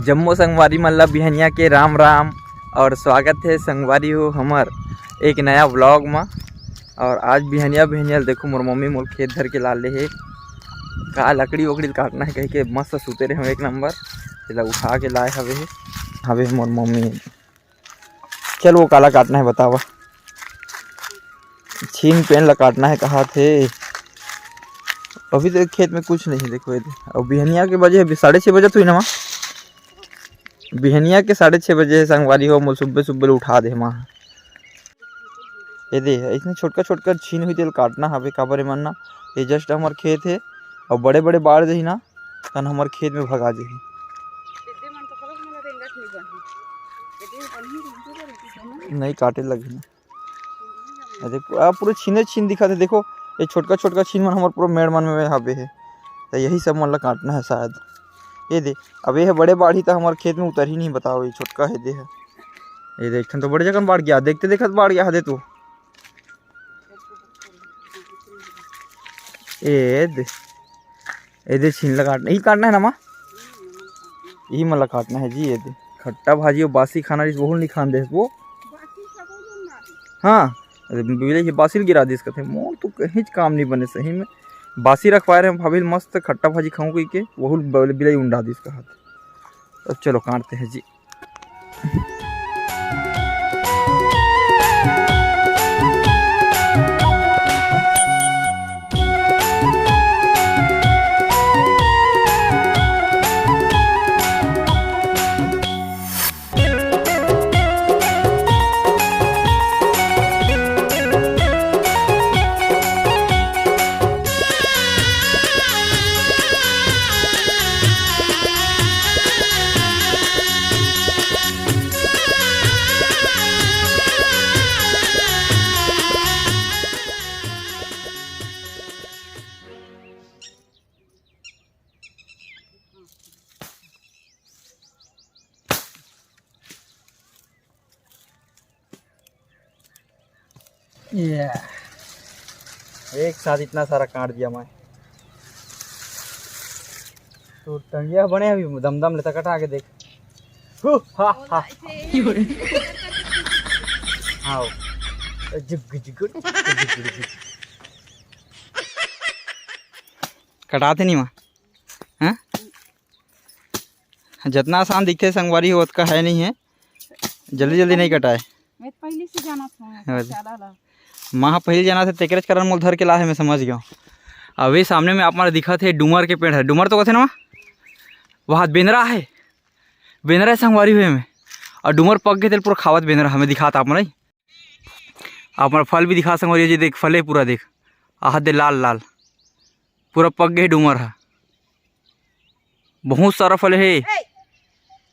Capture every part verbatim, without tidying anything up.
जम्मो संगवारी मन ला बिहनिया के राम राम और स्वागत हे संगवारी हो हमर एक नया vlog म। और आज बिहनिया बिहनिया ल देखो, मोर मम्मी मोर खेत धर के ला ले हे। का लकड़ी वकड़ी ल काटना हे कहिके मस्त सुते रहे हो एक नंबर, तेला उठा के लाए हवे हे। हवे मोर मम्मी। चल, वो काला काटना हे बतावा। छीन पेन ला काटना हे कहा थे। अभी तो खेत में कुछ नहीं हे, देखो ये दे। अब बिहनिया के बजे, अभी साढ़े छः बजे तो ही ना माँ। बिहनिया के साढ़े छः बजे हे संगवारी हो, मोर सुब्बे सुब्बे ले उठा दे माँ। ये दे, इसने छोटका छोटका छीन हुई तेल काटना हवे, काबर ए मन ना, ये just हमर खेत हे। और बड़े बड़े बाढ़ जही ना, तन हमर खेत में भगा जही। नहीं काटे लगे ना। ये देख, आ, पूरा छीने छीन दिखत हे। देखो, ये छोटका छोटका छीन मन हमर पूरा मेड़ मन में हवे हे, तो यही सब मन ला काटना हे शायद। ये दे, अब ये बड़े बाढ़ ही तो हमर खेत में उतर ही नहीं, बताओ, ये छोटका हे दे हे। ये देख, एक ठन तो बड़े जगन बाढ़ गया, देखते देखत बाढ़ गया हे दे तू। ए दे, ए दे छीन ला काटना, यही काटना हे ना माँ? यही मन ला काटना हे जी। ये दे, खट्टा भाजी और बासी खाना रिस, वहू नहीं खान दे वो। हाँ, अरे बिलाई के बासी ल गिरा दिस कथे, मोर तो कहीं काम नहीं बने सही में। बासी रखवाए रहे भाभी ल, मस्त खट्टा भाजी खाऊं कही के, वहू ल बिलाई उंडा दिस कहत। अब चलो काटते हैं जी। ये एक साथ इतना सारा काट दिया मैं। तो टंगिया बने अभी दमदम लेता कटा के देख। हु, हा, हा। हाँ। जुग, जुग, जुग, जुग, जुग। कटाते नहीं माँ, हैं? जितना आसान दिखते संगवारी हो, उतना है नहीं है, जल्दी जल्दी नहीं कटाए। मैं पहले से जाना था, हाँ जी। चला ला। माँ पहले जाना था, तेकरेच कारण मोल धर के ला है, मैं समझ गया हूँ। अभी सामने में आप मन दिखत हे डूमर के पेड़ है, डूमर तो कथे ना, वहाँ बेंदरा है, बेंदरा है संगवारी हुए में, और डूमर पक गए तेल पूरा खावत बेंदरा हमें दिखात आप मन। आप मन फल भी दिखा संगवारी जी, देख फल है पूरा, देख आह दे लाल लाल, पूरा पक गए डूमर है, बहुत सारा फल है। ए,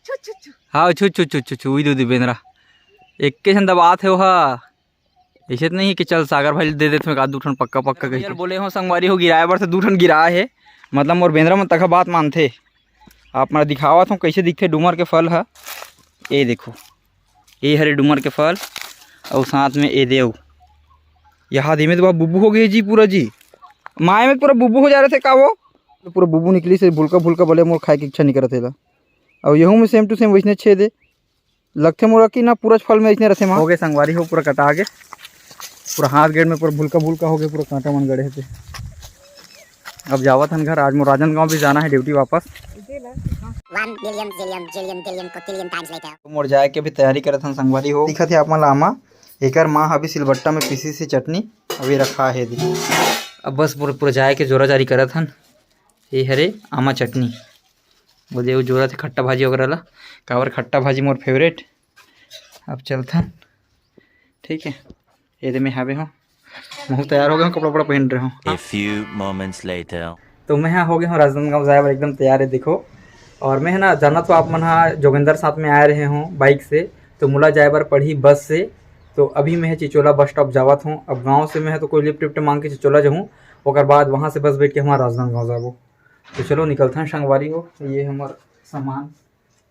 छु, छु, छु। हाँ, छु, छु, छु, छु, छु, उई दे, उई दे बेंदरा। एक के सन दबात है वहा। ऐसे तो नहीं है कि चल सागर भाई दे देते एक आध दू ठन पक्का, पक्का कही। बोले हो संगवारी हो गिराए बर, तो दू ठन गिराए है। मतलब मोर बेंदरा मन तक बात मानथे। आप मन दिखावत हो कैसे दिखथे डूमर के फल ह। ये देखो, ये हरे डूमर के फल, और साथ में ये देव। यहाँ धीमे तो बुबू हो गए जी पूरा जी। माए में पूरा बुबू हो जा रहे थे का वो? तो पूरा बुबू निकली से भुलका भुलका बले मोर खाए की इच्छा नहीं करत हे ला। और यहू में same to same वैसने छेद हे। लगथे मोला कि ना पूरा फल में ऐसने रथे माँ। हो गए संगवारी हो, पूरा कटा गे, पूरा हाथ गेड़ में पूरा भुलका भुलका हो गए, पूरा कांटा मन गड़े हे ते। अब जावत हन घर, आज मोर राजनांदगांव भी जाना है duty वापस। One billion zillion jillion billion cotillion times later। तो मोर जाए के भी तैयारी करत हन संगवारी हो। दिखत हे आप मन ला आमा, एकर माँ अभी सिलबट्टा में पीसी से चटनी अभी रखा है दी। अब बस पूरा, पूरा जाए के जोरा जारी करत हन। ये हरे आमा चटनी, वो दे, वो जोरा थे खट्टा भाजी वगैरह ला, काबर खट्टा भाजी मोर favourite। अब चलथन, ठीक है। ये दे मैं हावे हूँ, महू तैयार हो गए हूँ, कपड़ा वपड़ा पहन रहे हूँ। A few moments later। तो मैं यहाँ हो गया हूँ राजनांदगांव जाए बर एकदम तैयार है, देखो। और मैं है ना, जाना तो आप मन हा जोगिंदर साथ में आए रहे हो bike से, तो मोला जाए बर पड़ही बस से। तो अभी मैं चिचोला बस स्टॉप जावत हूँ। अब गाँव से मैं तो कोई लिफ्ट विफ्ट मांग के चिचोला जाऊँ, ओकर बाद वहाँ से बस बैठ के हमारा राजनांदगांव जाबो। तो चलो निकलथन संगवारी हो, ये हमर सामान।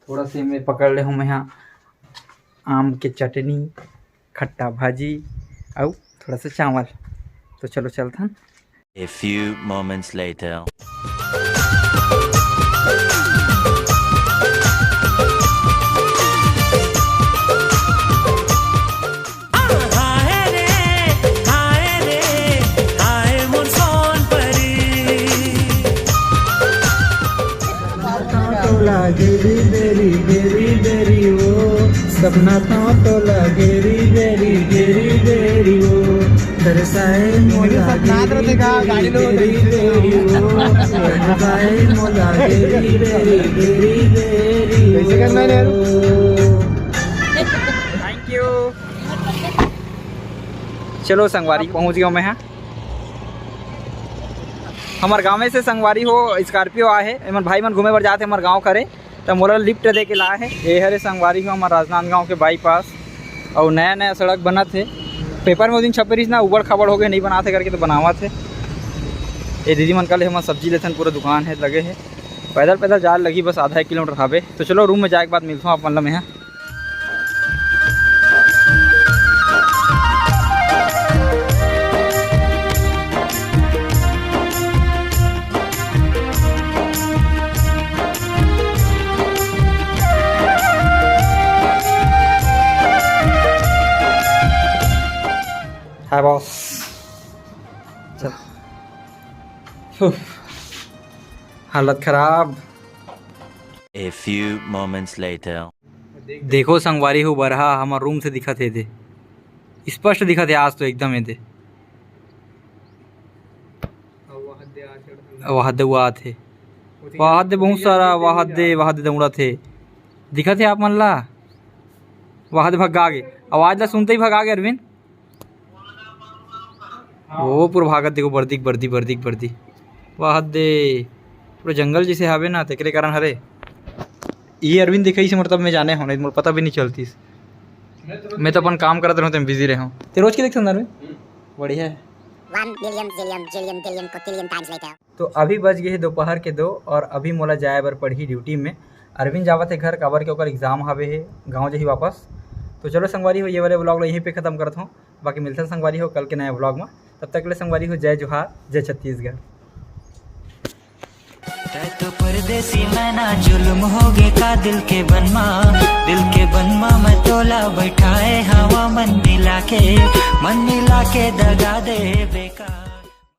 थोड़ा से मैं पकड़ ले हूँ मैं यहाँ आम के चटनी, खट्टा भाजी, अउ थोड़ा सा चावल। तो चलो चलथन। A few moments later। ना तो तो लगे री बेरी, बेरी, बेरी वो। दरसाए मोला सतनाथ रथे का, गाड़ी लो, बेरी, बेरी वो। दरसाए मोला बेरी, बेरी, बेरी, बेरी कैसे करना है यार? वो। Thank you। चलो संगवारी, पहुंच गया मैं यहाँ। हमर गाँव में से संगवारी हो, Scorpio आए हे, एमन भाई मन घूमे बर जात हे हमर गाँव करे, त मोला lift दे के लाए हे। ये हरे संगवारी हो हमर राजनांदगांव के bypass, अउ नया नया सड़क बनत हे। Paper में ओ दिन छपे रहिस ना, उबड़ खाबड़ हो गए, नहीं बनात हे करके, तो बनावत हे। ये दीदी मन कल हमर सब्जी लेथन, पूरा दुकान हे लगे हे। पैदल पैदल जाए लगही, बस आधा एक किलोमीटर हावे। तो चलो रूम में जाए के बाद मिलथों आप मन ला मैं। हाय बॉस। चल। उफ। हालत खराब। A few moments later। देखो संगवारी हो, बरहा हमर रूम से दिखत हे दे, स्पष्ट दिखत हे आज तो एकदम हे दे। वाहद दे वो आत हे, वाहद दे बहुत सारा, वाहद दे, वाहद दे दौड़त हे, दिखत हे आप मन ला? वाहद भगा गे, आवाज ला सुनते ही भगा गे अरविंद। वो पूरा भागत, देखो, बरदी, बरदी, बरदी, बरदी। वाह दे, पूरा जंगल जैसे हावे ना, तेकरे कारण हरे। ये अरविंद दिखाई से, मतलब, मैं जाने हूँ, नहीं तो मोर पता भी नहीं चलतीस। मैं तो अपन काम करत रहूँ, तो मैं बिजी रहूँ। ते रोज के देखथन अरविंद? बढ़िया है। One billion, zillion, jillion, billion, cotillion times later। तो अभी बज गए हे दोपहर के दो और अभी मोला जाए बर पड़ही ड्यूटी में। अरविंद जावत हे घर, काबर के ओकर एग्जाम हावे हे, गाँव जही वापस। तो चलो संगवारी हो, ये वाले व्लॉग ला यहीं पे खत्म करत हूँ। बाकी मिलथन संगवारी हो कल के नया व्लॉग में। तब तक के लिए संगवारी हो, जय जोहार, जय छत्तीसगढ़। तै तो परदेसी, मैं ना जुल्म हो गे का दिल के बनमा, दिल के बनमा मैं तोला बैठाए हवा मन मिला के, मन मिला के दगा दे बेकार।